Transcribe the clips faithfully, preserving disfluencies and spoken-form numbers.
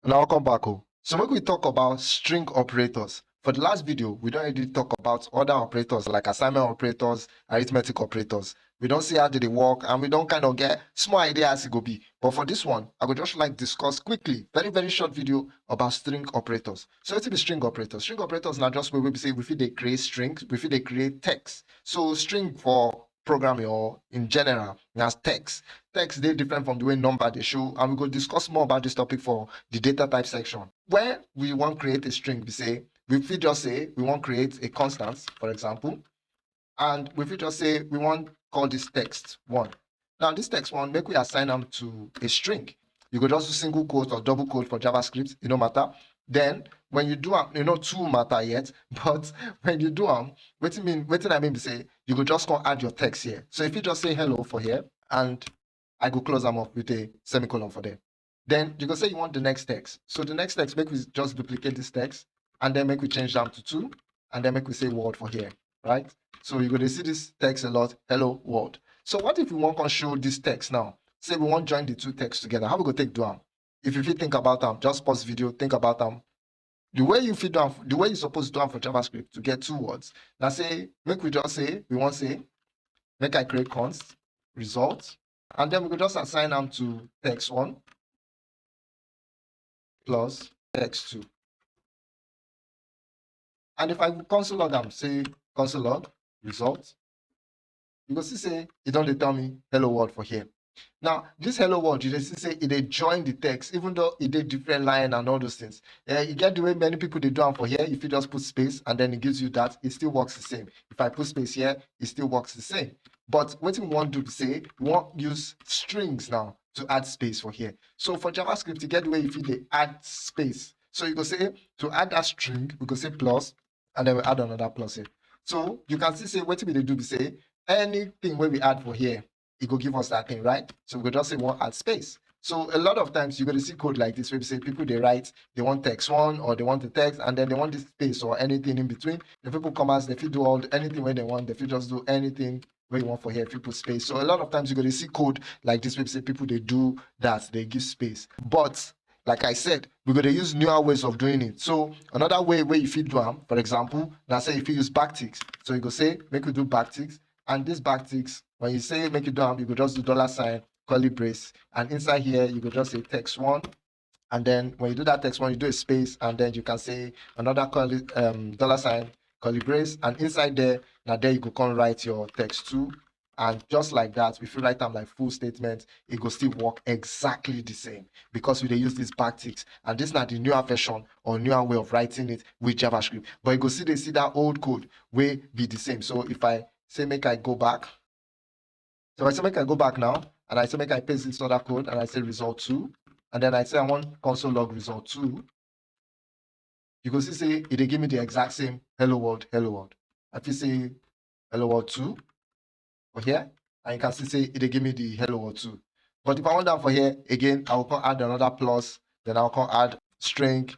Now welcome back. Oh. So make we talk about string operators. For the last video, we don already talk about other operators like assignment operators, arithmetic operators. We don see how they dey work, and we don kind of get small idea as e go be. But for this one, I go just like discuss quickly, very, very short video about string operators. So wetin be string operators? String operators na just way wey be say we fit dey create strings, we fit dey create text. So string for programming or in general na text. Text dey different from the way number dey show, and we go discuss more about this topic for the data type section. When we wan create a string, we say, we fit just say we wan create a constant, for example, and we fit just say we wan call this text one. Now this text one, make we assign am to a string. You go just do single quote or double quote for JavaScript, e no matter. Then when you do am, e no too matter yet, but when you do am, wetin mean, wetin I mean be say you go just come add your text here. So if you just say hello for here, and I go close am up with a semicolon for there. Then you go say you want the next text. So the next text, make we just duplicate this text, and then make we change am to two, and then make we say world for here, right? So you go dey see this text a lot, hello world. So what if we wan come show this text now? Say we wan join the two texts together. How we go take do am? If you fit think about am, just pause video, think about am. The way you fit do am, the way you suppose do am for JavaScript to get two words, na say make we just say, we wan say, make I create const result, and then we go just assign am to text one plus text two. And if I console log am, say console log result, you go see say e don dey tell me hello world for here. Now, this hello world, you dey see say e dey join the text, even though e dey different line and all those things. Eh, e get the way many people dey do am for here. If you just put space and then it gives you that, it still works the same. If I put space here, it still works the same. But wetin we wan do be say we wan use strings now to add space for here. So for JavaScript, you get the way you fit dey add space. So you go say, to add that string, we go say plus, and then we add another plus here. So you can see say wetin we dey do be say anything wey we add for here, e go give us that thing, right? So we go just say we wan add space. So a lot of times you go dey see code like this wey be say people dey write, they want text one or they want the text, and then they want this space or anything in between. If people come as, they fit do all anything wey they want, they fit just do anything wey you want for here, if you put space. So a lot of times you go dey see code like this wey be say people dey do that, they give space. But like I said, we go dey use newer ways of doing it. So another way wey you fit do am, for example, na say you fit use backticks. So you go say, make we do backticks, and this backticks, when you say make you do am, you go just do dollar sign, curly brace, and inside here, you go just say text one, and then when you do that text one, you do a space, and then you can say another curly, um, dollar sign, curly brace, and inside there, na there you go come write your text two, and just like that, if you write am like full statement, e go still work exactly the same because we dey use these backticks, and this na the newer version or newer way of writing it with JavaScript. But you go still dey see that old code wey be the same. So if I say make I go back, so I say make I go back now, and I say make I paste this other code, and I say result two, and then I say I want console log result two. You go see say e dey give me the exact same hello world, hello world. I fit say hello world two for here, and you can see say e dey give me the hello world two. But if I want that for here again, I will come add another plus, then I'll come add string,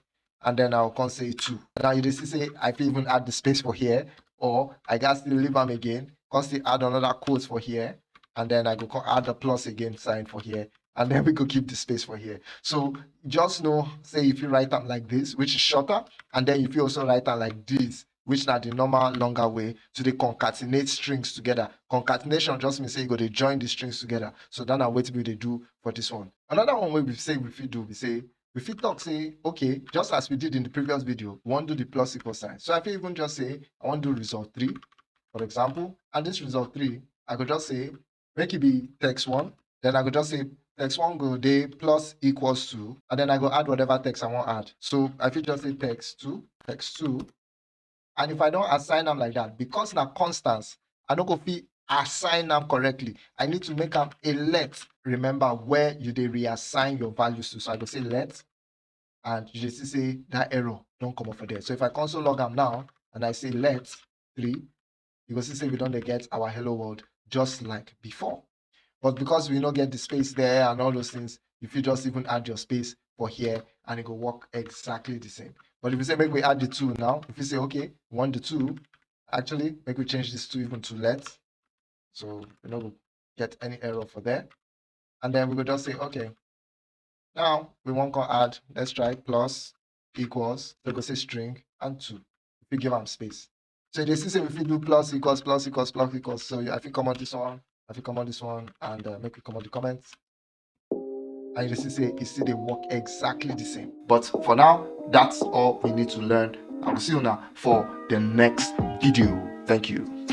and then I'll come say two. Now you dey see say I fit even add the space for here, or I gats still leave am again, come still add another quote for here, and then I go come add the plus again sign for here, and then we go keep the space for here. So just know say if you write am like this, which is shorter, and then if you also write am like this, which na the normal longer way to dey concatenate strings together. Concatenation just mean say you go dey join the strings together. So that na wetin we dey do for this one. Another one wey we say we fit do, we say we fit talk say, okay, just as we did in the previous video, we wan do the plus equal sign. So I fit even just say I wan do result three, for example, and this result three, I go just say make e be text one. Then I go just say text one go dey plus equals two, and then I go add whatever text I wan add. So I fit just say text two, text two. And if I don assign am like that, because na constants, I no go fit assign am correctly. I need to make am a let remember where you dey reassign your values to. So I go say let, and you dey see say that error don comot for there. So if I console log am now and I say let three, you go see say we don dey get our hello world just like before. But because we no get the space there and all those things, you fit just even add your space for here and it go work exactly the same. But if you say make we add the two now, if you say, okay, we want the two, actually, make we change this to even to let. So we no go get any error for there. And then we go just say, okay, Now we wan come add, let's try plus equals, we go say string and two. We fit give am space. So you dey see say we fit do plus equals plus equals plus equals. So I fit comot this one, I fit comot this one, and uh, make we comot the comments. And you dey see say e still dey work exactly the same. But for now, that's all we need to learn. I will see you now for the next video. Thank you.